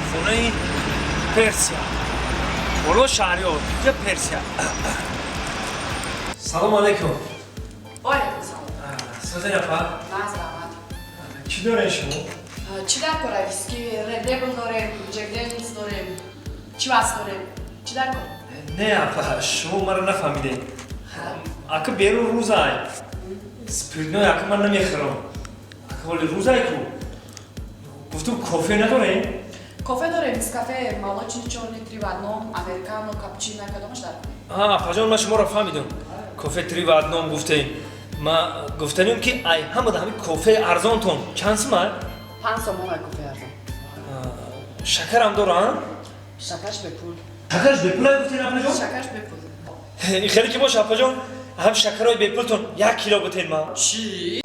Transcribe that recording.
Чойхонаи Персия, боло Шаҳриёр, ҷа Персия. Салому алайкум. Алейкум салом. Созен, апа? Нағз, раҳмат. Чӣ дорем шумо? Чӣ дар кора? Виски, Red Label дорем, Jack Daniels дорем, Чивас дорем. Чӣ дар кор? Не, апа, шумо маро нафаҳмидем. Ака, берун рӯзай, спиртной ака ман намехӯрам. Ака, ҳоли рӯзай ку, гуфтум, кофе надорем? Кофе дорем, Нескафе, молочный чёрный, три в одном, американо, капучино, кадомаш дар кор? А, апаҷон, ман шуморо фаҳмидам. Кофе три в одном гуфтем. Ма гуфтанем, ки ай ҳамада ҳами кофеи арзонтон чанд сумай? 5 сомон ай кофе арзон. Шакарам дорам? Шакарш бепул. Шакарш бепулай гуфтен, апаҷон? Шакарш бепул. Ин хеле ки боша, апаҷон, ҳам шакарҳои бепултон 1 кило бутен ма. Чӣ?